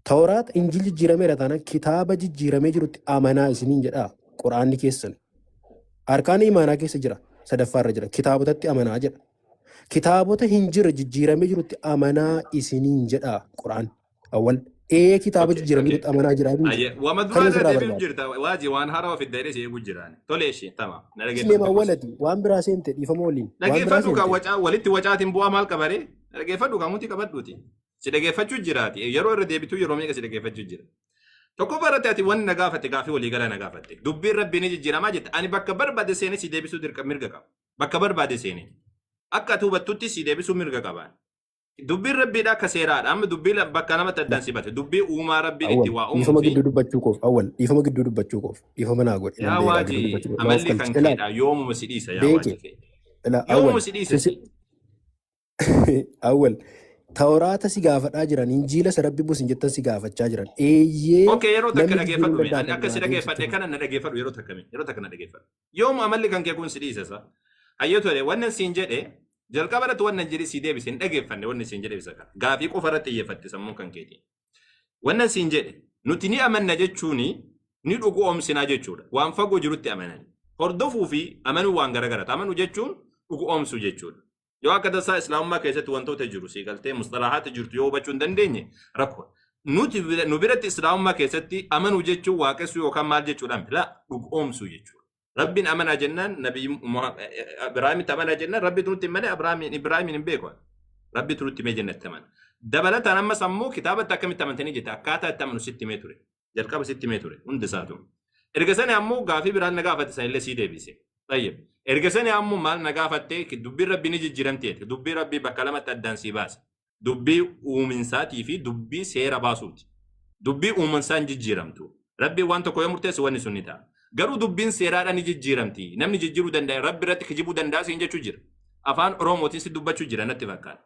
Tawraat Injiil jijjiirameera taanaan kitaaba jijjiiramee jirutti amanaa isiniin jedhaa Qur'aanni keessan. Arkaana imaanaa keessa jira. Sadaffaarra jira. Kitaabotatti amanaa jedha. Kitaabota hin jirre jijjiiramee jirutti amanaa isiniin jedhaa Qur'aan. Awwal. Ee kitaaba Okay, jijjiiramee okay. jirutti amanaa jira hin Ayyee, jedhu. wama duraa Kanuma irra sirraa deebi'u barbaada. jirta. Waaji waan haarawaa fidda jedhee si eegu jiraan. Tole ishee, tamam. Na Isneem dhaggeeffadhu xiqqoos. awwalati waan biraa seente dhiifama waliin. Waan biraa Dhaggeeffadhu kan seente. wacaa walitti wacaatiin bu'aa maal qabaree? Dhaggeeffadhu kan muti qabadhuuti. Si dhaggeeffachuu jiraati. Yeroo irra deebituu yeroo meeqa si dhaggeeffachuu jira. Tokkoffaa irratti ati wanni na gaafatte gaafii waliigalaa na gaafatte. Dubbiin rabbii ni jijjiiramaa jette. Ani bakka barbaade seenee si deebisuu dirqa mirga qaba. Bakka barbaade seenee. Akka ati hubattutti si deebisuu mirga qaba. Dubbiin rabbiidha akka seeraadha. Amma dubbii bakka namatti addaan si bate. Dubbii uumaa rabbiin itti Awwal waa uumuu dhiifama fi gidduu dubbachuu koof awwal dhiifama gidduu dubbachuu koof dhiifama naa godhi nan yaa beekaa gidduu waaji dubbachuu koof na of amalli galchi kan ilaa keedha yoomuma si dhiisa yaa beeke waaji kee. ilaa Yoomuma awwal si dhiisa sisi si. awwal tawraata si gaafadhaa jiran injiila isa rabbi buusin jettan si gaafachaa jiran eeyyee Okay, yeroo takka namni jijjiiruu dhageeffadhu mee. danda'a Ani kan akka si naa deebisitti dhageeffadhe kana na dhageeffadhu yeroo takka mee. Yeroo takka na dhageeffadhu. Yoom amalli kan kee kun si dhiisa sa. Hayyee tole wannan siin jedhe jalqaba irratti wannan jedhe si deebise hin dhageeffanne wanni siin jedhe isa kana. Gaafii qofa irratti xiyyeeffatte sammuun kan keetiin. Wannan siin jedhe nuti ni amanna jechuun ni dhugu'oomsinaa jechuudha. Waan fagoo jirutti amanan. Hordofuu fi amanuu waan garagarata. Amanuu jechuun dhugu'oomsuu jechuudha. Yoo akka tasaa islaamummaa keessatti wantoota jiru sii galtee musxalahaata jirtu yoo hubachuu hin dandeenye rakkoo. Nuti nu biratti islaamummaa keessatti amanuu jechuun waaqessuu yookaan maal jechuudhaan laa dhugoomsuu jechuudha. Rabbiin amanaa jennaan nabii Ibraahimitti amanaa jennaan rabbi nutti malee Ibraahimiin Ibraahimiin hin beeku. Rabbi nutti himee jennatti amana. Dabalataan ammas ammoo kitaabatti akkamitti amantanii jette akkaataa itti amanu sitti himee ture. Jalqaba sitti himee ture hundi isaatu. Erga sani ammoo gaafii biraan na gaafate sanillee sii deebise. Tayyib. Erga sani ammoo maal na gaafatte dubbiin rabbii ni jijjiiramti jette. Dubbii rabbii bakka lamatti addaan sii baase. Dubbii uuminsaatii fi dubbii seera baasuuti. Dubbii uuminsaa hin jijjiiramtu. Rabbiin waan tokko yoo murteesse wanni sun ni ta'a. Garuu dubbiin seeraadhaan ni jijjiiramti. Namni jijjiiruu danda'a. Rabbi irratti kijibuu danda'a siin jechuu jira. Afaan Oromootiin si dubbachuu jira natti fakkaata.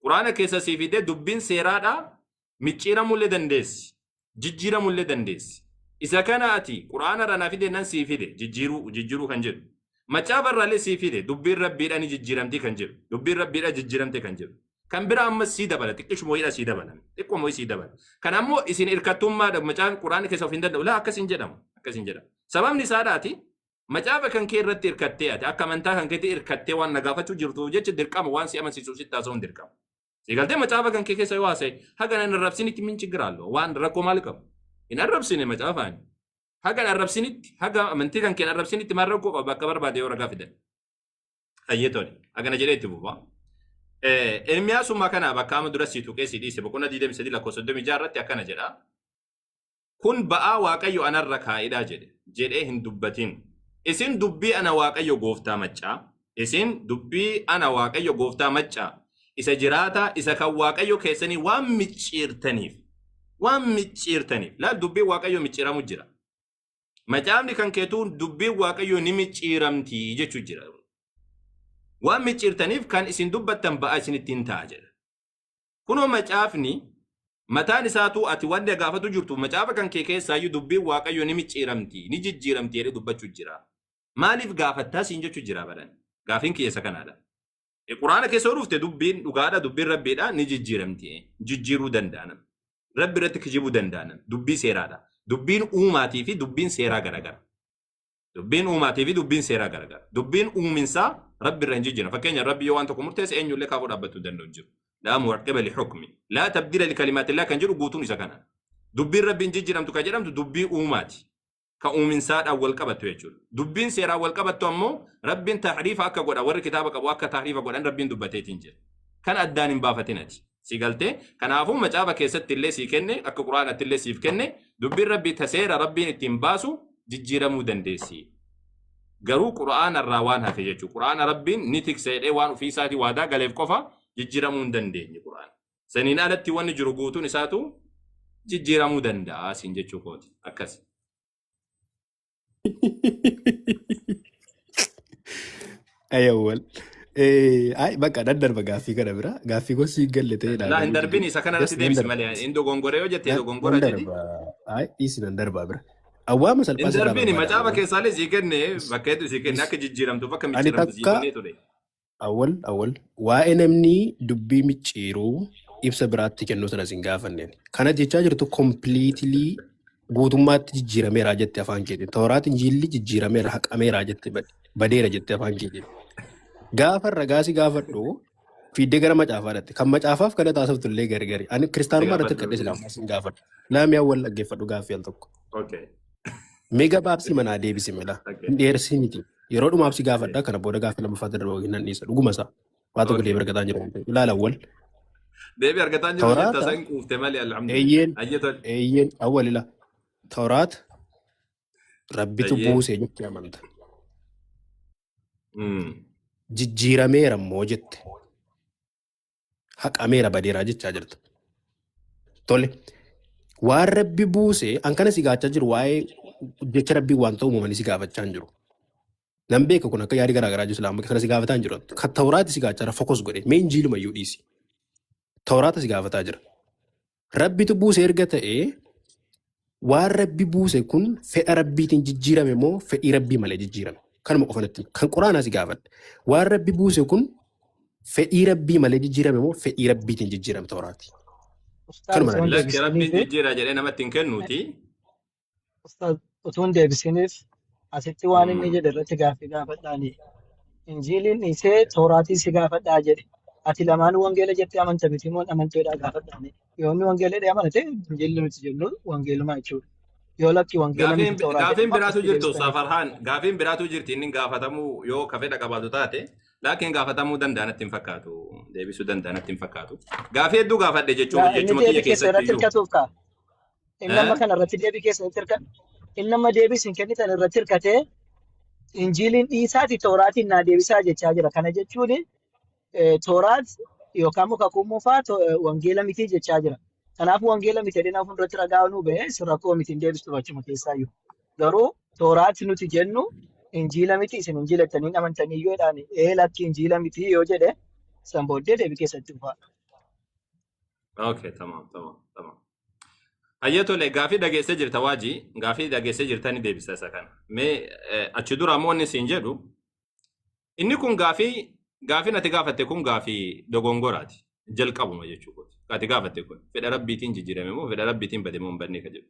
Quraana keessa sii fidee dubbiin seeraadhaa micciiramullee dandeessi. Jijjiiramullee dandeessi. Isa kana ati quraana irraa naa fide nan sii fide jijjiiruu jijjiiruu kan jedhu. Macaafa irraallee sii fide dubbiin rabbiidha ni jijjiiramti kan jedhu. Dubbiin rabbiidha jijjiiramte kan jedhu. Kan bira ammas sii dabala xiqqishuma wayiidha sii dabala. Xiqquma wayii sii dabala. Kan ammoo isin hirkattummaadha macaan quraana keessa of hin danda'u. Laa akkas hin jedhamu. Akkas hin jedhamu. Sababni isaadhaati Macaafa kan kee irratti hirkattee ati akka amantaa kan keetti hirkattee waan na gaafachuu jirtuuf jecha dirqama waan si amansiisuuf sitti haasa'uun dirqama. Si galtee macaafa kan kee keessa yoo haasa'e haga nan arrabsinitti min chiggiraallo waan rakkoo maal qabu. Hin arrabsine macaafaan. Haga hin arrabsinitti haga amantii kan kee hin arrabsinitti maal rakkoo qaba bakka barbaade yoo ragaa fidan. Hayyee tole hagana jedhee itti fufa. Ermiyaasummaa kana bakka amma dura si tuqee si dhiise boqonnaa 23 lakkoofsa 36 irratti akkana jedha. Kun ba'aa Waaqayyo ana irra kaa'edha jedhe jedhee hin dubbatin. Isin dubbii ana Waaqayyo gooftaa maccaa, isin dubbii ana Waaqayyo gooftaa maccaa isa jiraataa isa kan Waaqayyo keessanii waan micciirtaniif, waan micciirtaniif. Laal dubbiin Waaqayyo micciiramu jira. Macaafni kan keetuu dubbiin Waaqayyo ni micciiramti jechuu jira. Waan micciirtaniif kan isin dubbattan ba'aa isinitti hin ta'a jedha. Kunoo macaafni mataan isaatuu ati wanta gaafatu jirtu macaafa kan kee keessaayyuu dubbiin Waaqayyo ni micciiramti, ni jijjiiramti jedhee dubbachuu jira. Maaliif gaafattaa siin jechuu jira baran. Gaafiin kiyya isa kanaadha. Quraana keessa yoo dhufte dubbiin dhugaadha, dubbiin rabbiidha ni jijjiiramti. Jijjiiruu danda'a namni. Rabbi irratti kijibuu danda'a namni. Dubbii seeraadha. Dubbiin uumaatii fi dubbiin seeraa garagara. Dubbiin uumaatii fi dubbiin seeraa garagara. Dubbiin uuminsaa Rabbi irra hin jijjiiramu. Fakkeenya Rabbi yoo waan tokko murteesse eenyullee kaafuu dhaabbachuu danda'u hin jiru. Laa mu'aqqiba li hukmi. Laa tabdila li kalimaatillah kan jedhu guutuun isa kana. Dubbiin Rabbi hin jijjiiramtu kan jedhamtu dubbii uumaati. Ka uuminsaadhaan wal qabattu jechuudha. Dubbiin seeraan wal qabattu ammoo Rabbiin tahriifa akka godha warri kitaaba qabu akka tahriifa godhan Rabbiin dubbateetiin jira. Kan addaan hin baafatin ati. Si galtee? Kanaafuu macaafa keessatti illee sii kenne, akka Qur'aanatti illee siif kenne, dubbiin Rabbii ta seera Rabbiin ittiin baasu jijjiiramuu dandeessi. Garuu Qur'aana irraa waan hafe jechuudha. Qur'aana Rabbiin ni tiksa jedhee waan ofii isaatii waadaa galeef qofa jijjiiramuu hin dandeenye Qur'aana. Saniin alatti wanni jiru guutuun isaatu jijjiiramuu danda'a siin jechuu kooti. Akkasi. Ayawwal. Ay bakka nan darba gaaffii kana bira. Gaaffii koo sii galle ta'ee naa Laa hin galuu darbin dide. isa kana Just irratti nan deebisi darba. malee hin dogongore yoo jette Nan dogongora nan jedhi. darba. Ay dhiisi nan darba bira. Awwaama Hin salphaa sirraa darbini barbaada macaafa awwal. keessaalee sii kenne bakka hedduu sii kenne Dhis. akka jijjiiramtuuf akka Ani micciiramtu sii takka kennee ture. awwal awwal waa'ee namni dubbii micciiruu Ibsa biraatti kennuu sana sin gaafanneen. Kana jechaa jirtu completely guutummaatti jijjiirameera jette afaan keetiin. Tawraat Injiilli jijjiirameera, haqameera jette, badeera jette afaan keetiin. Gaafa ragaa si gaafadhu fiiddee gara macaafaa dhatte. Kan macaafaaf kana taasiftu illee gargari. Ani kiristaanummaa irratti Gaafadhu. kadhee islaamummaa sin gaafadhu. Laami awwal dhaggeeffadhu gaaffii al tokko. Okay. Mee gabaabsii manaa deebisi mela. Okay. Hin dheersii miti. Yeroo dhumaaf si gaafadha, kana booda gaaffii lammaffaa darba yookiin nan dhiisa. Dhuguma isaa. Waa tokko deebii argataa jiru. Ilaala awwal. Deebii argataa jiru jetta Tawraata san quufte malee, alhamdulillah. Eeyyeen. Ayyee, tole. Eeyyeen, awwal ila. Tawraata Rabbitu buuse jettee amanta. Jijjiirameera immoo jette. Haqameera, badeera jechaa jirta. Tole. Waan Rabbi buuse an kana si gaafachaa jiru, waa'ee jecha Rabbii wanta uumamanii si gaafachaa hin jiru. Nan beeka, kun akka yaadi garaa garaa jiru, Islaamummaa kana si gaafataa hin jiru. Kan Tawraati si gaafachaa jira, focus godhe. Mee Injiiluma iyyuu dhiisi. Tawraata si gaafataa jira. Rabbitu buuse erga ta'ee, waan Rabbi buuse kun fedha Rabbiitiin jijjiirame moo fedhii Rabbii malee jijjiirame? Kanuma qofa natti himi. Kan Quraanaa si gaafadhe. Waan Rabbi buuse kun fedhii Rabbii malee jijjiirame moo fedhii Rabbiitiin jijjiirame Tawraati? Ustaaz, Kanuma utuun na Lakki, deebisi. Rabbiin deebisiniif jijjiira jedhee namatti hin kennuuti. Ustaaz, utuun deebisiniif asitti waan inni jedhe irratti gaaffii gaafadhaani. Injiiliin dhiisee Tooraatii si gaafadhaa jedhe. Ati lamaan wangeela jettee amanta miti moo amanteedhaa gaafadhaani. Yoo inni wangeela jedhee amanate, Injiilli nuti jennu wangeelumaa jechuudha. Yoo lakki wangeela miti Gaafiin Tooraa jedhe gaafiin immoo biraatu akkasitti jirtu deebistanii. Safarhaan, gaafiin biraatu jirti. Inni gaafatamuu yoo ka fedha qabaatu taate, laakiin gaafatamuu danda'a natti hin fakkaatu, deebisuu danda'a natti hin fakkaatu. Gaafii hedduu gaafadhe jechuu Yaa inni jechuma kiyya deebii keessa keessatti irratti iyyuu. hirkatuuf kaa. Inni amma Eh? kana irratti deebii keessa irratti hirka. Inni amma deebii isin kennitan irratti hirkatee Injiiliin dhiisaati Tooraatiin naa deebisaa jechaa jira. Kana jechuun Tooraat yookaan immoo kakuu moofaa wangeela miti jechaa jira. Kanaaf wangeela miti jedhee nama fuulduratti ragaa nuu ba'e sin rakkoo miti, hin deebistu achuma keessaayyuu. Garuu Tooraat nuti jennu Injiila miti, isin Injiila jettanii hin amantanii yoo jedhaan, ee lakki Injiila miti yoo jedhe, san booddee deebii keessatti dhufa. Okay, tamam. Hayyee, tole, gaafii dhageessee jirta waajii, gaafii dhageessee jirta, ni deebisa isa kana. Mee achi dura ammoo inni siin jedhu, inni kun gaafiin ati gaafatte kun gaafii dogongoraati. Jalqabuma jechuudha. Ati gaafatte kun fedha Rabbiitiin jijjiirame moo fedha Rabbiitiin bade moo hin badne ka jedhu.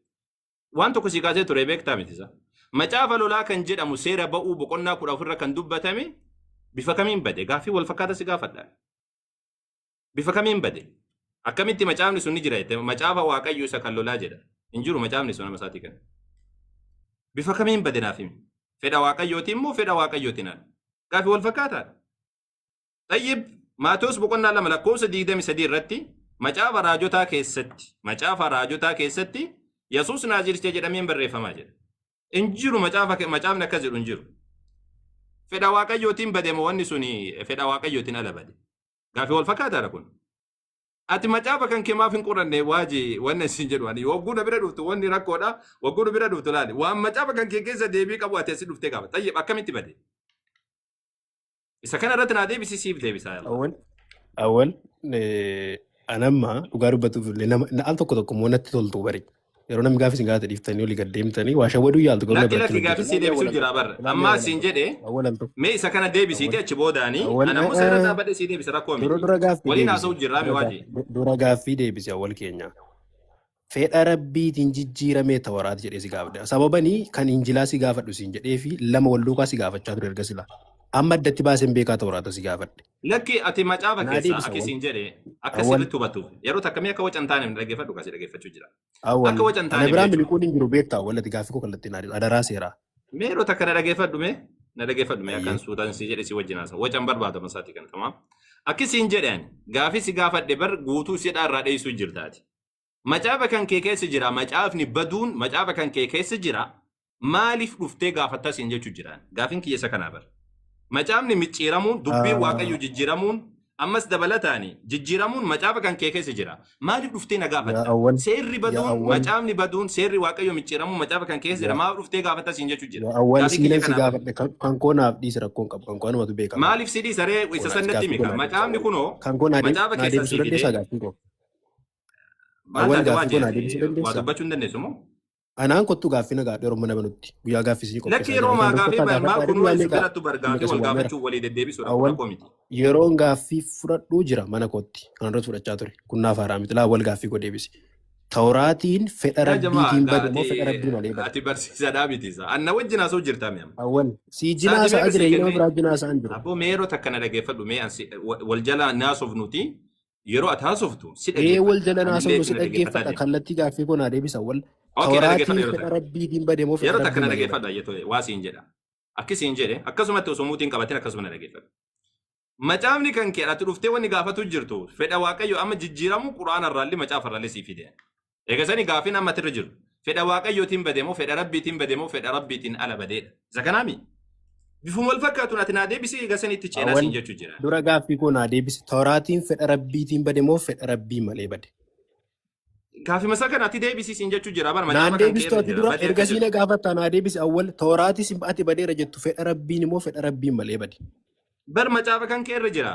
Waan tokko si kaasee ture, beektaa miti isa? Macaafa lolaa kan jedhamu seera ba'uu boqonnaa 14 irra kan dubbatame bifa kamiin bade? Gaafii wal fakkaata si gaafadha. Bifa kamiin bade? Akkamitti macaafni sun ni jira jette? Macaafa Waaqayyo isa kan lolaa jedha. Hin jiru macaafni sun nama isaatii kan. Bifa kamiin bade naaf himi. Fedha Waaqayyootiin moo fedha Waaqayyootiin ala? Gaafii wal fakkaataadha. Tayyib, Maatewos boqonnaa 2 lakkoofsa 23 irratti macaafa raajotaa keessatti Yesuus Naaziricha jedhameen barreeffamaa jedha. Hin jiru macaafni akkas jedhu hin jiru. Fedha Waaqayyootiin bade moo wanni suni fedha Waaqayyootiin ala bade? Gaafii wal fakkaataadha kun. Ati macaafa kan kee maaf hin qoranne waaji? Wanna isin jedhu, ani wagguu na bira dhuftu wanni rakkoodha. Wagguu na bira dhuftu laali. Waan macaafa kan kee keessa deebii qabu ati asii dhuftee qaba. Tayyib, akkamitti bade? Isa kana irratti naa deebisi, siif deebisaa yalla. Awwal anamma dhugaa dubbatuuf illee nama al tokko tokko immoo natti toltu bari. Yeroo namni gaaffii isin gaafate dhiiftanii olii gad deemtanii waa shawwaduu yaaltu, garuu na Lakki biratti lakki, hin gaaffii hojjetu. sii deebisuu jira barra. Ammaa siin jedhe, Awwal al tokko. mee isa kana deebisiiti achi boodaanii Awwal ana ammoo seera dhaabbadhe sii deebisa, rakkoo Dura miti. dura gaaffii Waliin deebisi. haasa'u jirraa mi Dura waaji. Dura gaaffii deebisi awwal keenya. Fedha Rabbiitiin jijjiiramee Tawraat jedhee si gaafadhe. Sababanii kan Injilaa si gaafadhu siin jedhee fi lama wal duukaa si gaafachaa ture erga sila. Amma addatti baaseen beekaa Tawraata si gaafadhe. Lakki, ati macaafa Naa keessaa deebisa akka awwal. siin jedhe akka Awwal. sirriitti hubatuuf yeroo takka mee akka waca hin taane dhaggeeffadhu, kasi dhaggeeffachuu jira. Awwal. Akka waca hin Ana taane biraa jechuudha. miliquun hin jiru, beektaa, awwal ati gaaffii koo kallattiin naa deebisi. Adaraa seeraa. Mee yeroo takka na dhaggeeffadhu, mee na dhaggeeffadhu, mee akkan Ayyee. suutaan si jedhe si wajjin haasa. Waca hin barbaadu amma isaatii kana, tamaam. Akki siin jedhe, ani gaafii si gaafadhe bar guutuu sidhaa irraa dheessuu jirtaati. Macaafa kan kee keessa jira, macaafni baduun macaafa kan kee keessa jira, maaliif dhuftee gaafattaa siin jechuu jiraan. Gaafiin kiyya isa kanaa bar. Macaafni micciiramuun, dubbiin Waaqayyo jijjiiramuun, ammas dabalataani jijjiiramuun macaafa kan kee keessa jira. Maaliif dhuftee na Yaa gaafatta? awwal. Seerri Yaa baduun, awwal. macaafni baduun, seerri Waaqayyo micciiramuun macaafa kan keessa jira. Yaa Maaf dhuftee gaafatta siin jechuu jira. Yaa awwal, Gaafii kiyya siinan si kanaa bar. gaafadhe, kan koo naaf dhiisi, rakkoon qabu, kan koo anumatu beeka. Maaliif si dhiisa ree? Isa Koo san natti gaaffii himi koo kaa. naa deebisi Macaafni awwal. kunoo Kan koo macaafa naa keessaa deebisuu sii dandeessaa fidee gaaffii koo? Maal Awwal, taate gaaffii koo waajii naa deebisuu ati waa dandeessaa? dubbachuu hin dandeessu moo? Anaan kottu gaaffii na gaafadhu yeroo mana banutti. Guyyaa gaaffii isinii Lakki qopheessaa yeroo jira. maa Kan gaafii rukuttaa maal gaafadhaa kun guyyaa wal meeqa birattu bar gaafii meeqa wal si waameera. gaafachuu walii deddeebisuudha kun Awwal rakkoo miti. yeroon gaaffii fudhadhuu jira mana kootti. Kan irratti fudhachaa ture. Kun naaf haaraa miti. Laa wal gaaffii koo deebisi. Tawraatiin fedha Yaa jamaa rabbiitiin gaa bade moo ati fedha rabbii malee bade? ati barsiisaadhaa miti isa. Anna wajjin haasa'u jirtaa mi amma? Awwal sii Sa'aatii jinaa sa'a meeqa jira sii nama kennee? biraa jinaa sa'an jiru. Abboo mee yeroo takka na dhageeffadhu mee ansi wal jala naasofnuti yeroo ati haasoftu si Ee wal dhageeffadha. jala Anillee naasofnu si na dhaggeeffataa dhaggeeffadha. deema. Kallattii gaaffii koo naa deebisa. Wal Okay, na dhaggeeffadha Tawraatiin yeroo fedha takka. rabbiitiin bade moo fedha Yeroo takka rabbii na malee bade? dhaggeeffadha jettoo waa siin jedha. Akki siin jedhe akkasumatti osoo muutiin qabatin akkasuma na dhaggeeffadhu. Macaafni kan kee ati dhuftee wanni gaafatu jirtu fedha Waaqayyo amma jijjiiramu Quraana irraallee macaafa irraallee sii fide. Egaa sani gaafiin amma irra jiru. Fedha Waaqayyootiin bade moo fedha Rabbiitiin bade moo fedha Rabbiitiin ala badeedha. Isa kanaami. Bifuma wal fakkaatuun ati naa deebisii egaa sani itti ceenaa Awwal siin jechuu jira. dura gaaffii koo naa deebisi. Tawraatiin fedha rabbiitiin bade moo fedha rabbii malee bade? Gaafima isa kana ati deebisii siin jechuu jira bara Naan macaafa kan kee deebistu irra ati jira dura badee akka ergasii jedhu. na gaafatta naa deebisi awwal tawraatis ati badeera jettu fedha rabbiin immoo fedha rabbiin malee bade. Bar macaafa kan kee irra jira.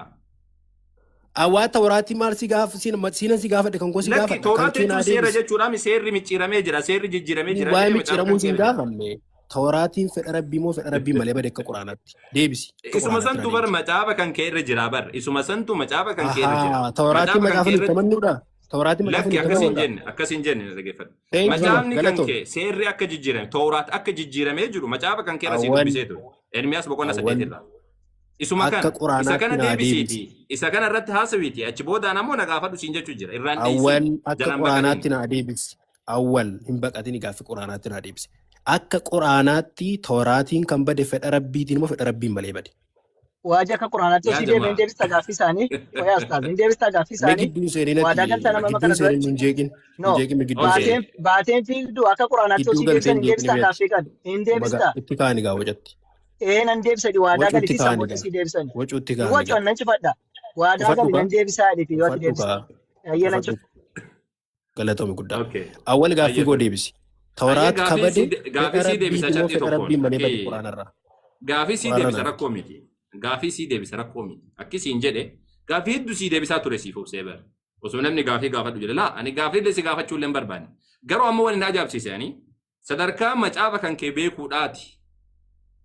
Awwaa tawraatii maal si gaaf siinan si gaafadhe kan koo si Lakki gaafadha kan tooraat kee naa jechuun seera deebisi. jechuudha seerri micciiramee jira seerri jijjiiramee jira Waa'ee jedhee macaafa micciiramuu kan kee siin irra jira. gaafanne tawraatiin fedha rabbii moo fedha rabbii malee bade akka quraanaatti deebisi akka Isuma quraanaatti naa santu bar deebisi. macaafa kan kee irra jira bar isuma santu macaafa kan kee irra jira. Ahaa tawraatiin Macaafa kan macaafa kee nutti irratti amannuudha. Tawraatiin macaafa lakki nutti akkas hin amannuudha. jenne akkas hin jenne na dhaggeeffadhu. Thank you Macaafni kan galatoom. kee seerri akka jijjiirame tooraat akka jijjiiramee jiru macaafa kan kee irra sii Awwal dubbisee ture. Ermiyaas boqonnaa awwal 8 irraa. Isuma akka kana isa quraanaatti kana naa deebisiiti deebisi. isa kana irratti haasawiiti achi boodaan ammoo na gaafadhu siin jechuu jira irraan dheeysin Awwal akka jalaan quraanaatti baqatin. naa deebisi. Awwal hin baqatini gaaffii quraanaatti naa deebisi. Akka quraanaatti tooraatiin kan bade fedha rabbiitiin immoo fedha rabbiin malee bade. Waaja akka quraanaatti Yaa osii deemee jamaa hin deebista gaaffii isaanii. Wayaa ustaaz hin deebista gaaffii Mee isaanii. gidduun seenin Waadaa ati galta nama gidduun kana seenin duratti. nun jeeqin No. nun jeeqin mee gidduun Okay. seenin. Baateen fiigdu akka quraanaatti Gidduu osii galtee deebisan hin hin jeeqin deebista mee ati. gaaffii kan. Hin Baga deebista. itti kaani gaa wacatti. Ee nan deebisa waadaa Wacuutti galiti kaani sammuu gaa. sii deebisan. Wacuutti Hin kaani wacu gaa. nan cufadha. Waadaa Ufadhu gali kaa. nan deebisaa jedhi yoo ati Ufadhu deebiste. kaa. Ayyee nan Ufadhu. cufa. Galatoomi guddaa. Okay. Awwal gaaffii koo Ayyee. deebisi. Ayyee Tawraat gaafii kabade sii fedha gaafii sii deebisa rabbiitiin moo sharxii fedha tokkoon. rabbiin malee bade Akki quraanarraa. gaafii sii Quraana deebisa naaf. rakkoo miti. Gaafii sii deebisa rakkoo miti. Akki siin jedhe gaafii hedduu sii deebisaa ture siif obsee bara. Osoo namni gaafii gaafadhu jedhe laa ani gaafii illee si gaafachuu illee hin barbaanne. Garuu ammoo wani na ajaa'ibsiise ani sadarkaa macaafa kan kee beekuudhaati.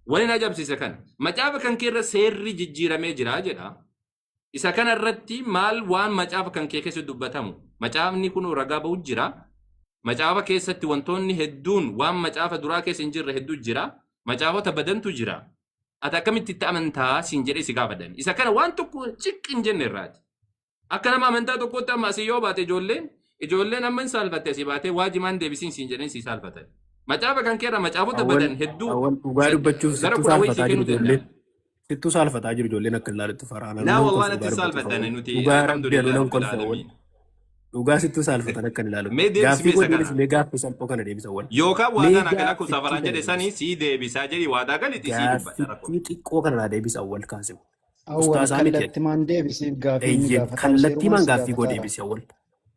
Wani na ajaa'ibsiise kana macaafa kan kee irra seerri jijjiiramee jira jedha. Isa kana irratti maal waan macaafa kan kee keessatti dubbatamu macaafni kun ragaa ba'u jira. Macaafa keessatti wantoonni hedduun waan macaafa duraa keessa hin jirre hedduu jira. Macaafota badantu jira. Ati akkamitti itti amantaa siin jedhee si gaafatan. Isa kana waan tokko ciqqi hin jenne irraati. Akka nama amantaa tokkootti amma asii yoo baate ijoolleen amma hin saalfatte asii baatee waajimaan deebisiin siin jedhanii si saalfatan. Macaafa kan keerra macaafota Awwal badan hedduu awwal dhugaa dubbachuuf gara sittuu 10 wayii sii saalfataa jiru kennuu ijoolleen. danda'an. Sittuu saalfataa jiru ijoolleen akka ilaalutti faraan Laa nan wallahi kolfa natti dhugaa dubbachuuf saalfatan awwal. nuti Dhugaa rabbi anu alhamdulillah nan rabbil kolfa awwal. aalamiin. Dhugaa sittuu saalfatan akka ilaalutti. Mee deebisi Gaaffii mee koo isa deebisi kana. mee gaaffii salphoo kana deebisa awwal. Yookaan Mee waadaan akka lakkoofsa gaaffitti faraan kana jedhe sanii deebisi. sii deebisaa jedhi waadaa galiti sii dubbata rakkoo. Gaaffitti xiqqoo kana naa deebisa awwal kaasimu. Awwal Ustaazaa miti ati. kallattimaan deebisiif gaaffii inni Eeyyee gaafatamu kallattii seerumaan maan si gaaffii koo gaafataara. deebisi awwal.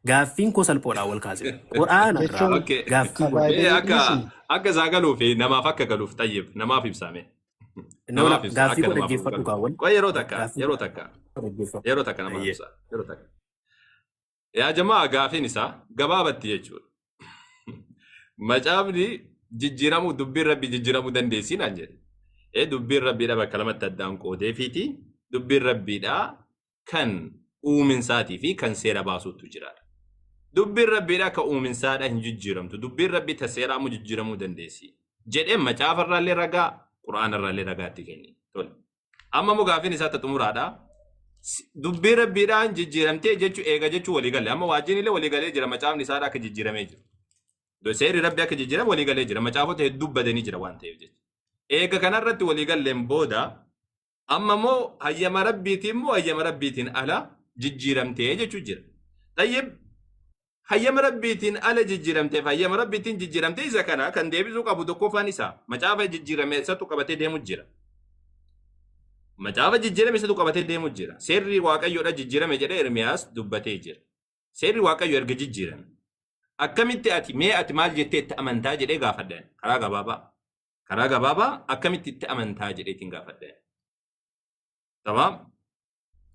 Gaaffiin koo salphoodha awwal kaasimu. Quraana irraa Jechuun Okay. gaaffii koo kabaayilee Mee deebisi. akka dhiisi. akka isaa galuu fi namaaf akka galuuf xayyib namaaf ibsame. No, no, Namaaf ibsa gaaffii akka koo namaaf dhaggeeffadhu galuuf. kaawwan. Qoy yeroo takka Gaaffii yeroo takka koo dhaggeeffadhu. yeroo takka namaaf Eeyyee. ibsa yeroo takka. Yaa jamaa gaafiin isaa gabaabatti jechuudha. Macaafni jijjiiramuu dubbiin rabbii jijjiiramuu dandeessii naan jedhe. Ee dubbiin rabbiidha bakka lamatti addaan qoodeefiiti. Dubbiin rabbiidha kan uuminsaatii fi kan seera baasuutu jira. Dubbiin rabbiidha kan uuminsaadha hin jijjiiramtu. Dubbiin rabbii ta seeraa immoo jijjiiramuu dandeessi. Jedhee macaafarraallee ragaa quraanarraallee ragaa itti kenne. Tole. Amma immoo gaafiin isaa ta xumuraadha. Dubbii rabbiidhaan jijjiiramtee jechuu eega jechuu walii galee. Amma waajjin illee walii galee jira macaafni isaadha akka jijjiiramee jiru. Seerri rabbii akka jijjiirame walii galee jira. Macaafota hedduu badanii jira waan ta'eef jecha. Eega kanarratti walii galleen booda amma immoo hayyama rabbiitiin immoo hayyama rabbiitiin ala jijjiiramtee jechuu jira. Tayyib hayyama rabbiitiin ala jijjiiramteef hayyama rabbiitiin jijjiiramtee isa kana kan deebisuu qabu tokkoffaan isaa macaafa jijjiirame isatu qabatee deemu jira. Macaafa jijjiirame isatu qabatee deemu jira. Seerri waaqayyoodha jijjiirame jedhee Ermiyaas dubbatee jira. Seerri waaqayyo erga jijjiirame. Akkamitti ati mee ati maal jettee itti amantaa jedhee gaafadhan karaa gabaabaa. Karaa gabaabaa akkamitti itti amantaa jedheetiin gaafadhan. Tamaam.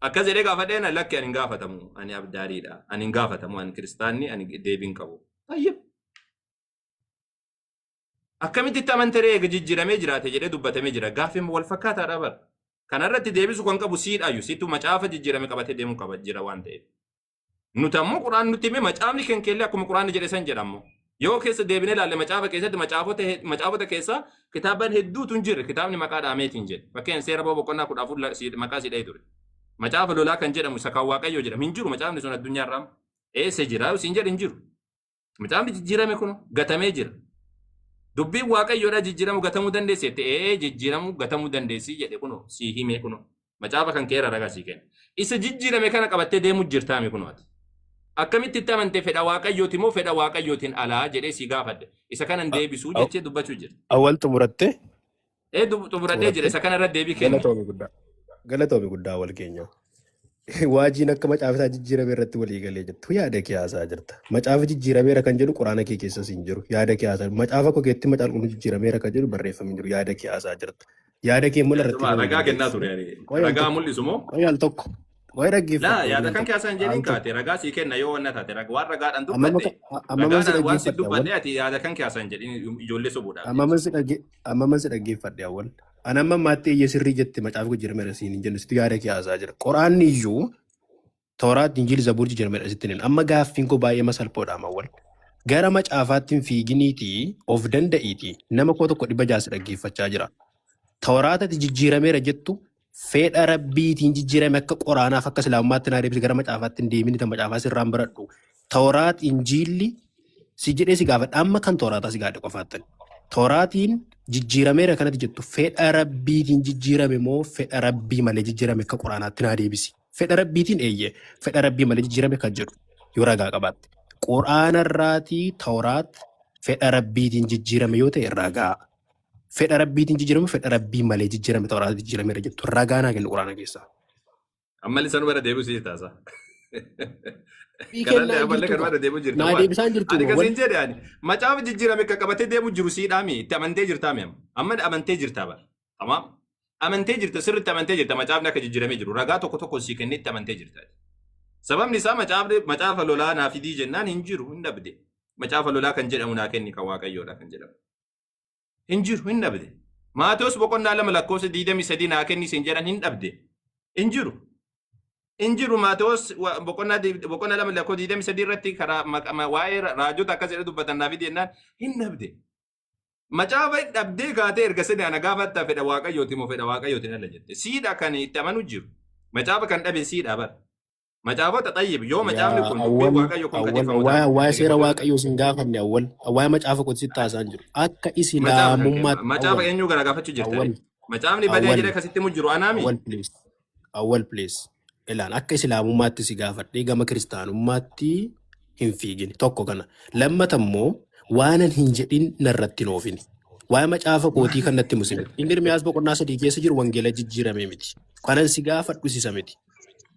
Akkas jedhee gaafadheen lakki ani hin gaafatamu ani abdaariidha ani hin gaafatamu ani kiristaanni ani deebiin qabu. Tayyib. Akkamitti itti amantaree eega jijjiiramee jiraate jedhee dubbatamee jira. Gaaffiin wal fakkaataadha bara. Kanarratti deebisu kan qabu siidhaayu situ macaafa jijjiirame qabatee deemuu qaba jira waan ta'eef. Nuti ammoo Quraan nutti hime, macaafni kan keellee akkuma Quraanni jedhe san jedha ammoo. Yoo keessa deebinee ilaalle macaafa keessatti macaafota keessa kitaaban hedduutu hin jirre kitaabni maqaa dhaameetiin jedhe. Fakkeenya seera ba'uu boqonnaa 14 maqaa si dha'ee ture. Macaafa lolaa kan jedhamu isa kan Waaqayyoo jedhamu hin jiru macaafni sun addunyaa irraa. Eessa jira siin jedhe hin jiru. Macaafni jijjiirame kun gatamee jira. Dubbiin Waaqayyoodhaa jijjiiramu gatamuu dandeessi jette ee jijjiiramu gatamuu dandeessi jedhe kunoo sii himee kunoo. Macaafa kan keera ragaa sii kenna. Isa jijjiirame kana qabattee deemuu jirtaami kunoo ati. Akkamitti itti amantee fedha Waaqayyooti moo fedha Waaqayyootiin alaa jedhee sii gaafadhe. Isa kanan deebisuu jechee dubbachuu jirta. Awwal xumurattee? Ee xumuradhee jira Xumurattee? isa kana irra deebii kenni. Galatoomi guddaa. Galatoomi guddaa wal keenya. Waajiin akka macaafa isaa jijjiirame irratti walii galee jettu yaada kee haasaa jirta. Macaafa jijjiirameera kan jedhu quraana kee keessas hin jiru. Yaada kee haasaa macaafa koo keessatti macaafa qulqulluu jijjiirameera kan jedhu barreeffamni hin jiru. Yaada kee haasaa jirta. Yaada kee immoo irratti Yaaduma himuu hin ragaa kennaa dandeessu. ture ani. Qoy al Ragaa tokko. mul'isu moo? Qoy al tokko. Qoy Laa dhaggeeffadhu yaada al kan tokko. keessaa hin jedhin Al tokko. kaate ragaa sii kenna yoo wanna taate waan ragaadhaan Amma dubbatte amma si ragaadhaan waan si dhaggeeffadhe awwal. dubbanne ati yaada kan keessaa hin jedhin ijoollee sobuudhaaf Amma jecha. si dhaggeeffadhe awwal. Ani amma ammaatti eeyyee sirrii jette macaafa jijjiirameera siin hin jennu sitti yaada kee haasaa jira. Quraanni iyyuu Tooraat, Injiil, Zabuur jijjiirameera sitti hin jennu. Amma gaaffiin koo baay'ee masalphoodha amma awwal. Gara macaafaatti hin fiiginiitii of danda'iitii nama 1600 si dhaggeeffachaa jira. Tooraatati jijjiirameera jettu fedha rabbiitiin jijjiirame akka qoraanaaf akka islaamummaatti naa deebisi gara macaafaatti hin deemin ta macaafaa sirraan baradhu. Tooraat, Injiilli si jedhee si gaafadha amma kan tooraataa si gaadhe qofaattan. Tooraatiin jijjiirameera kanatti jettu fedha rabbiitiin jijjiirame moo fedha rabbii malee jijjiirame akka qoraanaatti naa deebisi. Fedha rabbiitiin eeyyee fedha rabbii malee jijjiirame kan jedhu yoo ragaa qabaatte. Quraanarraatii tooraat fedha rabbiitiin jijjiirame yoo ta'e ragaa. Fedha rabbiitiin jijjiirame fedha rabbii malee jijjiirame tooraat jijjiirameera jettu ragaa naa kennu quraana keessaa. Ammalli sanuma irra deebi'u siif taasa. Bii Kanallee kennaa ammallee jirtu kanuma kaa. irra deebi'u jirta Naa waan. deebisaan jirtu Ani moo wal kasiin jedhe ani macaafa jijjiirame kan qabatee deemu jiru siidhaami itti amantee jirtaami amma. Amma amantee jirtaa bara. Tamaam. Amantee jirta sirriitti amantee jirta macaafni akka jijjiiramee jiru ragaa tokko tokko sii kennee itti amantee jirta. Sababni isaa macaafni macaafa lolaa naa fidii jennaan hin jiru hin dhabde. Macaafa lolaa kan jedhamu naa kenni kan waaqayyoodha kan jedhamu. Hin jiru hin dhabde. Maatewos boqonnaa 2 lakkoofsa 23 naa kenni isin jedhan hin dhabde. Hin jiru. Hin jiru Maatewos boqonnaa 2 lakkoofsa 23 irratti karaa waa'ee raajota akkas jedhe dubbatan naa fidi jennaan hin dhabde. Macaafa hin dhabdee kaatee erga sani ana gaafatta fedha waaqayyooti moo fedha waaqayyootiin ala jette. Siidha kan itti amanu jiru. Macaafa kan dhabe siidha bara. Macaafota xayyib yoo macaafni Yaa kun dubbiin awwal waaqayyo kun awwal qajeelfamu waa'ee taate waa'ee seera dhaggeeffadhu. waaqayyoo sin gaafanne awwal waa'ee macaafa koo sitti haasa'an jiru. Akka Macaafa kan kee islaamummaatti macaafa awwal eenyuu gara gaafachuu jirta awwal ree? Macaafni badee awwal jedhee akkasitti mu jiru anaami? awwal please awwal please ilaan akka islaamummaatti si gaafadhee gama kiristaanummaatti hin fiigin tokko kana lammata immoo waanan hin jedhin narratti hin oofini. Waa'ee macaafa kootii kan natti musime. Inni Ermiyaas boqonnaa 3 keessa jiru wangeela jijjiirame miti. Kanan si gaafadhu sisa miti.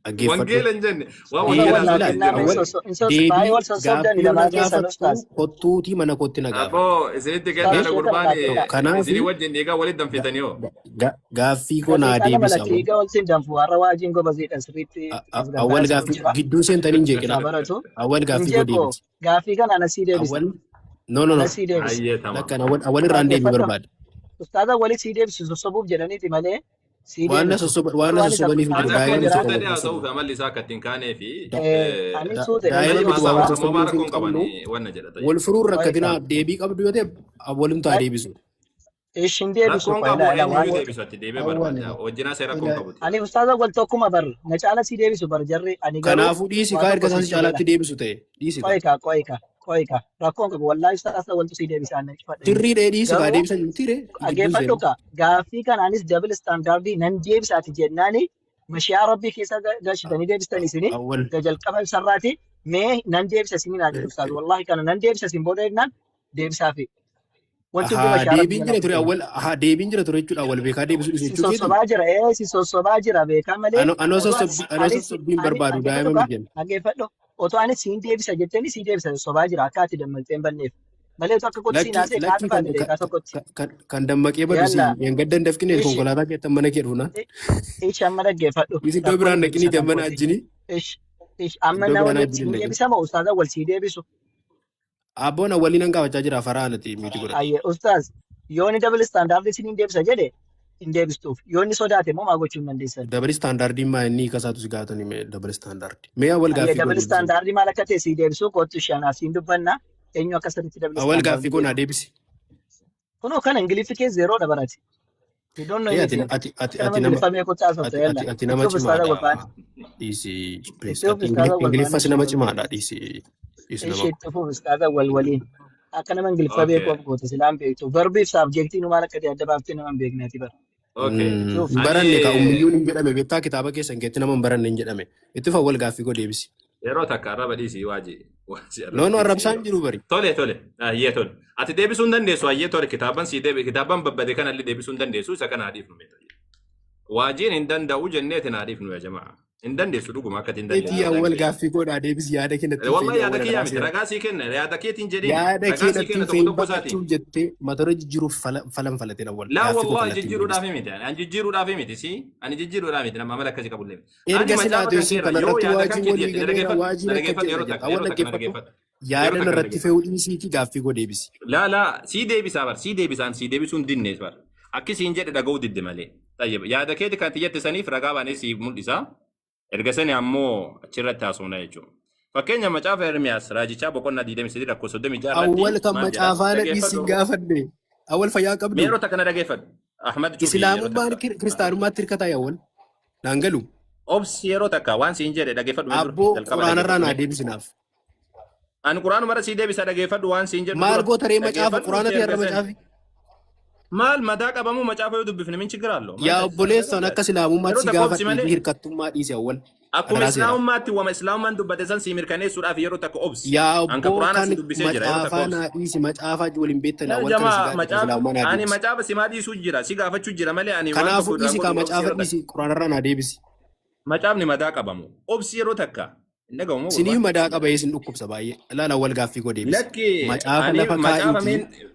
Dhaggeeffadhu. Wangeela hin jenne. Waan Amma wangeela wal naa haasa'u Deebii hin kennaa jiru. mee awwal baay'ee deebii wal sossobdani gaaffii yoo na lamaan keessan gaafattu ustaaz. kottuutii mana kootti na gaafadhu. Aboo isinitti Ustaaz kennaadha sheeka gurbaan naa kennaa. Kanaaf isinii wajjin dhiigaa walitti danfitanii hoo. gaaffii koo naa Daqiiqaa lama deebisi lakki awwal. egaa ol siin danfu har'a waajiin gobaziidha sirriitti tasgabbaa'ee Awwal haasa'u gaaffii jira. gidduu seentanii hin Irraa jeeqinaa. baratu. Awwal Hin gaaffii koo jeeqoo deebisi. gaaffii kana ana sii deebisa. Awwal no no no Ana sii deebisa. Hayyee tamam. lakkan awwal awwal irraan deebii Dhaggeeffadhu. barbaada. Ustaaza wali sii deebisu sossobuuf jedhaniiti malee sii Waan na deebisu. sossoba waan Garuu na anis sossobaniif hin akkuma jiru Ati akkuma daa'ima akka miti jira kan suutadhee wal haasa'uuf sossoban. amalli isaa akka ittiin kaanee fi ani suute hin Daa'ima tayyib miti waan haasa'u wal ammoo sossobuuf maa hin rakkoon qaban qabnu. wanna jedha tayyib. Wal furuun qoyka. rakkatinaa deebii qabdu yoo ta'e awwalumtaa deebisu. Ishin deebisu Rakkoon qoy qabu ilaa ilaa waan eenyuyyuu deebisu ati deebee Awwal barbaada. Wajjinaa see rakkoon ila qabuti. ani ustaaza wal tokkuma bar na caala sii deebisu bar jarri ani garuu Kanaafuu dhiisi waa kaa tokko erga isaan sitti si godha. caalaatti deebisu ta'e dhiisi kaa. Qoyka qoyka qoyka rakkoon qabu wallaahi ustaaza waltu sii deebisa annan cufadha hin Sirrii dhee dhiisi kaa garuu deebisan miti ree gidduun dhaggeeffadhu seenu. ka gaaffii kanaanis double standardii nan deebisa ati jennaani mashiyaa rabbii keessa galchitanii deebistan isini Awwal jalqaba ibsarraati mee nan deebisa isinii naa jedhu ustaaz wallaahi kana nan deebisa isin booda jennaan deebisaafi. Wanti hundi Ahaa mashiyaa rabbii deebiin jala jira ture fuudhee. awwal ahaa deebiin jira ture jechuudha awwal beekaa deebisuu dhiisu Si jechuu keeti. sossobaa jira ee si sossobaa jira beekaa malee Anoo anoo otoo anis sossobbii anoo anis sossobbiin ani barbaadu dhaggeeffadhu daa'ima kaa miti jenna. dhaggeeffadhu otoo anis siin deebisa jettanii si deebisa sossobaa jira akka ati dammaqxee hin banneef malee otoo akka kootti siin Lakki haasa'e kaa lakki dhufaate kan kan beekaa tokkotti. kan kan kan dammaqee badu Yalla siin hin gaddan dafqineen ishi konkolaataa keettan mana kee dhufnaan. ishi amma dhaggeeffadhu Is iddoo rakkoon biraan hin dhaqinii deebisa kan mana kooti. ajjinii Ishi ishi amma iddoo na biraan waliin ajjinii siin dhaqin. deebisa moo ustaaza wal sii deebisu? Abboon awwaliin an gaafachaa jira faraan ati miti godhadhu. Ayyee ustaaz yoo inni double standard isiniin deebisa jedhe hin deebistuuf. Yoo inni sodaate immoo maa gochuu hin dandeessan. Double standardiin maa inni kasaatu si gaafatan mee double standard. Mee awwal Ayyee gaaffii koo double deebisi. standard maal akka ta'e sii deebisuu kottu shanaaf siin dubbanna. Eenyu akka sirriitti double Awwal standard gaaffii koo naa beeku. deebisi. Kunoo kana Ingiliffi kee zeeroodha barate. You don't know Ee ati anything. ati ati Akka nama ati nama Ingiliffa beekutti haasofta ati yalla. ati ati nama Itti fufi ustaaza cimaadha. walfaana. Dhiisi please Itti fufi ati ustaaza walfaana Ingiliffas ishee nama wal cimaadha dhiisi dhiisi nama. ishee itti fufi ustaaza wal waliin. Akka nama Ingiliffa beeku Okay. of goote silaan beektu. Verbiif saabjektiin maal akka ta'e adda baaftee nama hin beekne ati bara. Okay. Itti fufi. Hin baranne kaa Ani ummiyyuun hin jedhame beektaa kitaaba keessan keetti nama hin baranne hin jedhame. Itti fufi awwal gaaffii koo deebisi. yeroo takka arraba dhiisii waaji. Waaji No arraba no dhiisii arrabsaan yeroo. jiru bari. Tole tole. Hayyee tole. Ati deebisuu hin dandeessu hayyee tole kitaaban sii deebi kitaaban babbade kanallee deebisuu hin dandeessu isa kana haadhiif nu meeta. Waajiin hin danda'u jenneeti na haadhiif nu yaa jamaa. Hin dandeessu dhuguma akka ati hin Eetii dandeenye awwal ragaa keenya. gaaffii koo naa deebisi yaada kee natti hin Wallahi feene yaada awwal kiyyaa adaraa miti seera. ragaa sii kenna yaada keetiin jedhin Yaada ragaa kee sii natti kenna hin tokko feene tokko isaatiin. baqachuuf jettee mata duree jijjiiruuf falan falateen awwal Laa gaaffii koo wallahi kallattiin jijjiiruudhaaf deebisi. miti ani jijjiiruudhaaf miti si ani jijjiiruudhaaf miti nama amala akkasii qabullee miti. Ani Erga macaafa silaa kan isin keerra yoo kanarratti yaada kan waajiin keeti walii jette na galeera dhaggeeffadhu waajiin na akka dhaggeeffadhu jedha yeroo jedha takka awwal yeroo takka na dhaggeeffadhu dhaggeeffadhu yeroo yaada takka na narratti dhaggeeffadhu. fe'uu dhiisiitii gaaffii koo deebisi. Laa laa sii deebisaa bar sii deebisaan sii deebisuun dinne bar akki siin jedhe dhaga'uu didde malee. Tayyib yaada keeti kan jette saniif ragaa baanee sii mul'isa. Erga sani ammoo achirratti haasofna jechuudha. Fakkeenya macaafa Ermiyaas raajichaa boqonnaa 23 lakkoofsa 36 irratti Awwal kan maal jedha? macaafaa na dhiisin Dhaggeeffadhu. gaafadhe. Awwal fayyaa Mee qabdu. yeroo takka na dhaggeeffadhu. Ahmad Cufi yeroo Islaamummaan takka. kiristaanummaatti hirkataa awwal. Naan galu. Obsi yeroo takka waan siin jedhe dhaggeeffadhu mee dura Abboo jalqaba quraanarraa dhaggeeffadhu naa mee. deebisinaaf. Ani quraanuma irra sii deebisa dhaggeeffadhu waan siin jedhu Maal dura goota ree macaafa dhaggeeffadhu quraana nuti ta'e irra erga sani. macaafi? Maal madaa qabamuu macaafa yoo dubbifne min chigiraallo maal Yaa taasisa obboleessan akka islaamummaatti yeroo si takka obsi gaafadhee fi malee hirkattummaa dhiise awwal. akkuma Adaraa seeraa. islaamummaatti wama islaamummaan dubbate san sii mirkaneessuudhaaf yeroo takka obsi. Yaa Anka obboo quraana kan si dubbisee jira yeroo takka macaafaa obsi. naa dhiisi macaafaa waliin beektan Yaa awwal kana si jamaa gaafadhe macaafa islaamummaa naa ani deebisi. macaafa simaa dhiisuu jira si gaafachuu jira malee ani waan Kanaafuu tokko irraa dhiisi kaa godhu obsi macaafa yeroo takka. dhiisi quraanarraa naa deebisi. Macaafni madaa qabamu obsi yeroo takka hin dhagahu moo Siniif gurbaan? madaa qaba isin dhukkubsa baay'ee. Ilaala awwal gaaffii koo deebisi. Lakki Macaafa ani lafa macaafa kaa'iitii meen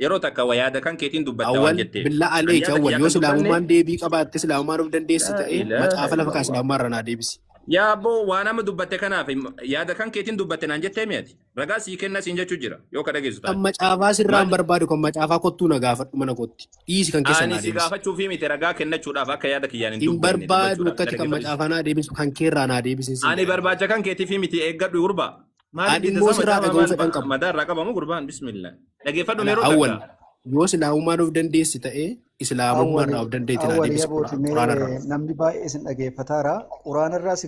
yeroo takka wa yaada kan keetiin dubbatta waan awwal jetteef. billaa Ani aleeki yaada awwal kiyyaa yoo kan dubbanne islaamummaan deebii qabaatte islaamummaan of dandeessi laa ta'e ilaaha macaafa lafa kaa illallah. islaamummaa irraa naa deebisi. Yaa abboo waan amma dubbatte kanaaf yaada kan keetiin dubbatte naan jettee mi'ati. Ragaa sii kenna siin jechuu jira yoo ka dhageessu Kan taate. macaafaa sirraa hin Maal barbaadu kan macaafaa kottuu na gaafadhu mana kootti. Dhiisi kan keessan ani naa si deebisi. gaafachuu fi miti ragaa kennachuudhaaf akka yaada kiyyaan hin Hin dubbanne barbaadu dubbachuudhaaf akkati kan dhaggeeffadhu. macaafaa naa deebisu kan keerraa naa deebisin siin Ani jedha. barbaacha kan keetii fi miti eeggadhu gurbaa. Maaliif Ani didda immoo isaa sirraa macaafa dhaga'uu maal fedhan qabu. madaa irraa qabamu gurbaan bismillah. Dhaggeeffadhu Ala yeroo awwal takka. yoo islaamummaan of dandeessi ta'e islaamummaa Awwali irraa of dandeetti naa awwali deebisi yabooti quraana irraa. mee namni baay'ee isin dhageeffataara. Quraanarraa si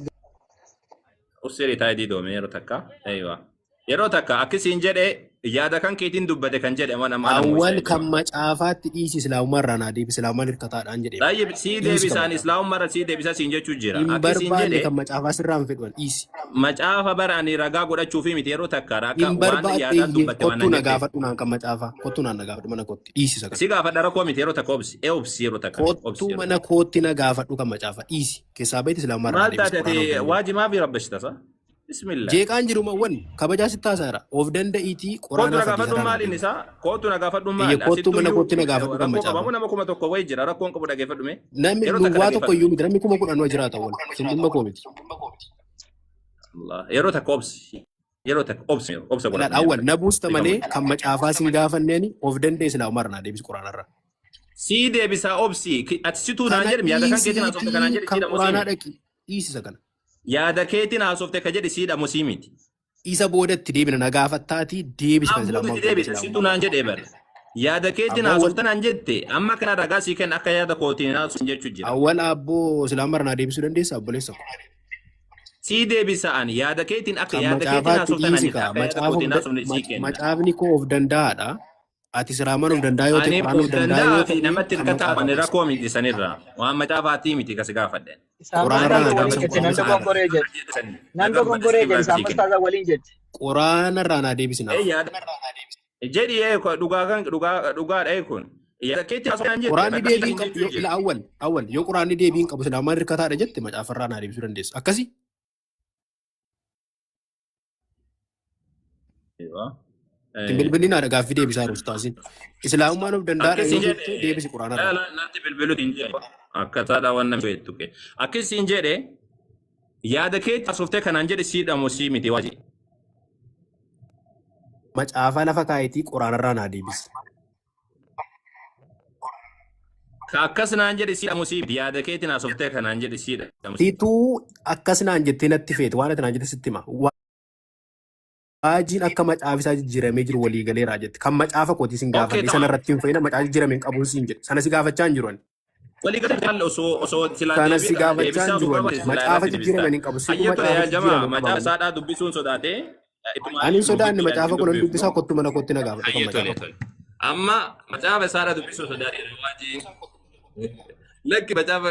Ussiri taa'ee doome yeroo takka. Eeywa. Yeroo takka akkasiin jedhe yaada kan keetiin dubbate kan jedhe waan amma ana Awwal mo'isa kan jechuudha. macaafaatti dhiisi islaamummaa irraa naa deebisi islaamummaan hirkataadhaan jedhee bara. Tayyib sii Dhiisi kan deebisaan macaafaa. islaamummaa irra sii deebisa siin jechuu jira. Hin Akkasiin barbaanne jedhe kan macaafaa sirraa hin fedhan dhiisi. macaafa bara ani ragaa godhachuufi miti yeroo takka akka Hin waan barbaadne yaadaan iyyee dubbatte waan kottuu naan na jetteef. gaafadhu naan kan macaafaa kottuu naan na gaafadhu mana kootti dhiisi isa kana. Si gaafadha rakkoo miti yeroo takka obsi. Ee obsi yeroo takka miti obsi Kottuu yeroo mana takka. kootti na gaafadhu kan macaafaa dhiisi. Keessaa bayti islaamummaa irraa naa Maal deebisi taate quraana ati of dandeessi. waajimaa fi rabbashita sa? Bismillah. Jeeqaan jiru mawwan kabajaa sitti haasaara. Of danda'iitii Kootu quraana na fi gaafadhuun hadiisa irraa naa maal inni deebisi. isaa? Kootu na gaafadhuun Eeyye maal? kottuu mana Asittuyyuu kootti na gaafadhu kan rakkoo macaafaa. qabamu nama 1000 wayi jira rakkoon qabu dhaggeeffadhu mee. Namni Yeroo takka duwwaa tokko dhaggeeffadhu iyyuu mee. miti namni 10,000 jiraata wal. Sun dhimma koo miti. Allah. Yeroo takka obsi. Yeroo takka obsi obsa Ilaal godhadhu yeroo awwal takka. na buusta Dhiifama malee wajjin. kan macaafaa sin gaafanneen of danda'e islaamummaa irraa naa deebisi quraana irraa. Sii deebisaa obsi. Ati situu naan Kana jedhim yaada kan keetiin haasofte kanaan dhiisiitii jedhe kan siidha moo sii quraanaa miti. dhaqi dhiisi isa kana. Yaada keetiin haasofte ka jedhe siidha moo sii miti. Isa boodatti deebina na gaafattaatii deebisi kan Ammoo islaamummaa itti of danda'e deebisa situu islaamummaa naan irraa. jedhee bara. Yaada keetiin Abboo wal haasofte naan jette amma kana ragaa sii kenna akka yaada kootiin haasofte jechuu jira. awwal abboo islaamummaa irraa naa deebisuu dandeessa obboleessa ko. Sii deebisa ani yaada keetiin akka Kan yaada keetiin macaafaatti haasofte naan dhiisi jette kaa akka yaada macaafa of kootiin da- haasofne sii kenna. macaafni koo of danda'aadha. Ati islaamaan of danda'a yoo ta'e Ani quraan of of danda'a yoo danda'aa fi ta'e namatti kan hirkataa macaafaa ani dhiisi. rakkoo miti sanirraa waan macaafaatii miti kasi gaafadhe. Isaan Quraana irraa ustaaza naa waliin deebisa jette quraana nan irraa. dogongoree jedhe. Nan Nagaan badde dogongoree sanii jedhe biraa isaan sii kenna. ustaaza waliin jette. Quraana irraa naa deebisinaaf. Ee yaada jedhi ee dhugaa kan dhugaa dhugaadha ee kun yaada keetti haasofnaan jette Quraanni ragaa deebii hin sii qabu jechuu yoo jira. ila awwal awwal yoo quraanni deebii hin qabu islaamaan hirkataadha jette macaafa irraa naa deebisuu dandeessa. Akkasi Ittiin bilbilli naa gaaffii deebisaa jiru ustaaziin. Islaamummaan of danda'aadha Akkasiin yoo jette jedhe deebisi quraana irraa. natti bilbiluuti hin jedhe akkataadha waan namni feetu kee. Akkasiin jedhe yaada keetti haasoftee kanaan jedhe siidha moo sii miti waaji. Macaafa lafa kaayitii quraanarraa naa deebisi. Ka akkas naan jedhe siidha musii yaada keetiin haasoftee kanaan jedhe siidha musii. Situu akkas naan jettee natti feete, waan ati naan jette sitti hima. Waajiin akka macaafi isaa jijjiiramee jiru walii galeeraa jette. Kan macaafa kootii sin Okay, gaafadhe sana tamam. irratti hin fayyina macaafa jijjiirame hin qabuun siin jedhe. Sana si gaafachaa hin jiru ani. Walii galtee haala osoo silaa Sana si deebii gaafachaa deebisaa hin osoo jiru ani. qabaate silaa Macaafa irratti jijjiirame deebistaa. hin qabu. Situ Hayyee tole macaafa yaa jamaa jijjiirame qaba macaafa malee. isaadhaa dubbisuun sodaatee ittuma Ani hin sodaanne, dubbiidhaan macaafa hin kunan dubbifnu. dubbisaa, kottu mana kootti na gaafadhu kan Hayyee tole macaafa. tole. Amma macaafa isaadhaa dubbisuu sodaatee waajiin. Lakki, macaafa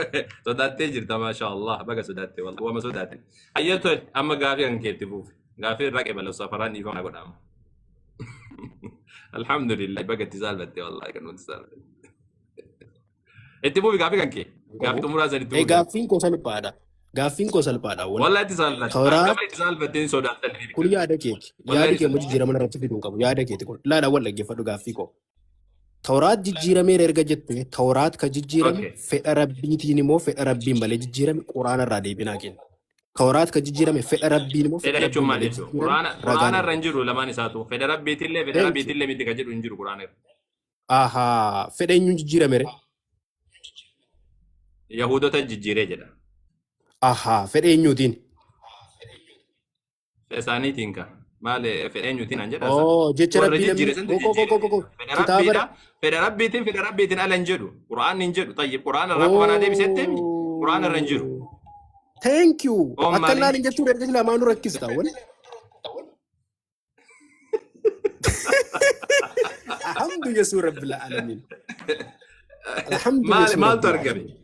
sodaattee jirta, maasha Allah, baga sodaatte, wallahi wama sodaatte. Hayyee tole, amma gaafii kan keetti fuufi. Gaafii irraa qeebala safaraan dhiifama na godhama. Alhamdulillah, baga itti saalfatte, wallahi kan nuti saalfatte. Itti fuufi gaafii kan kee. Gaafii xumuraa san itti fuufi. Gaaffiin koo salphaadha. Gaaffiin koo salphaadha. Wal Wallahi itti saalfatte. Tooraat Akkama itti saalfatteen sodaattan. Kun yaada keeti. Wallahi Yaadi kee immoo jijjiirama irratti fiduu hin qabu. Yaada keeti kun. Laala, wal dhaggeeffadhu gaaffii koo. Tawraat jijjiirameera erga jette, Tawraat ka jijjiirame fedha rabbiitiin immoo fedha rabbiin malee jijjiirame, quraana irraa deebinaa kenna. Tawraat ka jijjiirame fedha rabbiin immoo Fedha fedha jechuun rabbiin maal malee jechuudha? jijjiirame Quraana ragaan quraana irra hin jiru lamaan isaatu. Fedha rabbiitillee fedha Thank you. rabbiitillee miti kan jedhu hin jiru quraana irra. Ahaa, fedha eenyuun jijjiirame re? Yahuudota jijjiiree jedha. Ahaa, fedha eenyuutiin? Fedha isaaniitiin ka. Maal fedha eenyuutiin an jedha isa. Oo, jecha Warra rabbii jijjiire namni santu ko ko ko ko jijjiire. ko Fedha kitaaba rabbiidha. Fedha rabbiitiin fedha rabbiitiin ala hin jedhu. Quraanni hin jedhu. Tayyib, quraana irraa qofa naa deebisetti himi. Quraana irra hin jiru. Oo. Thank you. Oon Akka maali? naan hin jechuun erga silaa maanu rakkista wal. Alhamdu Yesuus Rabbil Alamin. Alhamdu Maal Yesuus maaltu Rabbil argame? Alamin.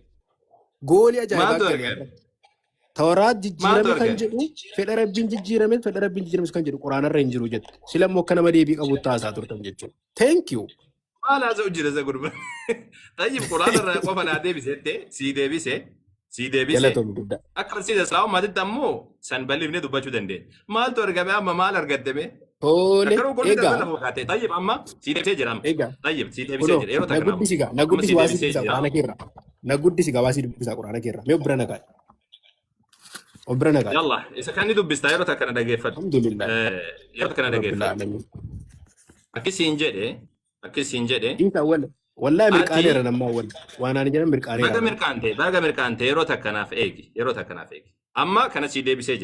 Goolii ajaa'ibaa Maaltu gale argame? har'a. Tawraat Maaltu jijjiirame kan argame? jedhu fedha rabbiin jijjiirame, fedha rabbiin jijjiirame kan jedhu quraanarra hin jiru jette. Sila immoo akka nama deebii qabu taasaa turtan jechuudha. Thank you. Maal haasa'u jira isa gurba? Tayyib, quraana irraa qofa naa deebisette sii deebise sii deebise. Galatoom guddaa. Akka barsiisa Islaamummaatitti ammoo san bal'ifnee dubbachuu dandeenya. Maaltu argame amma, maal argatte mee? Tole Akka golli egaa darbe lafa kaatee. Tayyib, amma sii deebisee jira amma. Egaa Tayyib, sii deebisee kunoo jira yeroo na takka nama. guddisi gaa, na Amma guddisi sii waa sii deebisee dubbisaa jira. quraana keerra. Na guddisi gaa, waa sii dubbisaa quraana keerra. Mee of bira na kaa'e. Of bira na kaa'e. Yalla, isa kan ni dubbista, yeroo takka na dhageeffadhu. Alhamdulillah. Yeroo takka na Rabbil dhageeffadhu. Alamin. Akkisiin jedhe Isa wal wallahi ati mirqaaneera nammaa wal waan ani jedhan mirqaaneera. Baga mirqaante, baga mirqaante, yeroo takka naaf eegi, yeroo takka naaf eegi. Amma kana sii deebisee jira.